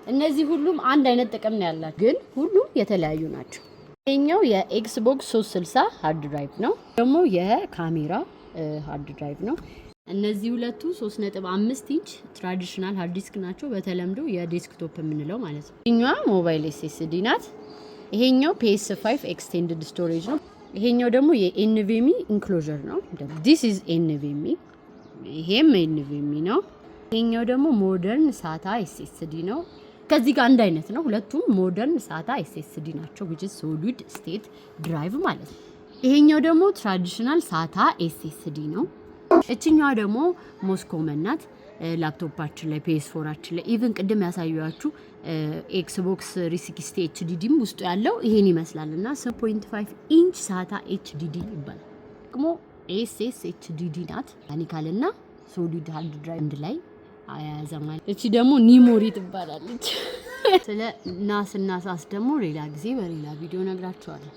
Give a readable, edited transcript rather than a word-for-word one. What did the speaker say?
እነዚህ ሁሉም አንድ አይነት ጥቅም ነው ያላቸው፣ ግን ሁሉም የተለያዩ ናቸው። ይሄኛው የ Xbox 360 hard drive ነው። ደግሞ የካሜራ hard drive ነው። እነዚህ ሁለቱ 3.5 inch traditional hard disk ናቸው። በተለምዶ የ desktop የምንለው ማለት ነው። ይሄኛዋ mobile SSD ናት። ይሄኛው PS5 extended storage ነው። ይሄኛው ደግሞ የ NVMe enclosure ነው። This is NVMe፣ ይሄም NVMe ነው። ይሄኛው ደግሞ modern SATA SSD ነው። ከዚህ ጋር አንድ አይነት ነው። ሁለቱም modern SATA SSD ናቸው፣ which is solid state drive ማለት ነው። ይሄኛው ደግሞ traditional SATA SSD ነው። እችኛዋ ደግሞ most common ናት። ላፕቶፓችን ላይ፣ PS4ኣችን ላይ፣ even ቅድም ያሳየኋችሁ Xbox 360 HDD ም ውስጡ ያለው ይሄን ይመስላል እና 7.5 inch SATA HDD ይባላል። ደግሞ SSHDD ናት። Mechanical እና solid hard drive አንድ ላይ አያያዘ ማለት። እቺ ደግሞ memory ትባላለች። ስለ NAS እና SAS ደግሞ ሌላ ጊዜ በሌላ ቪዲዮ ነግራችኋለሁ።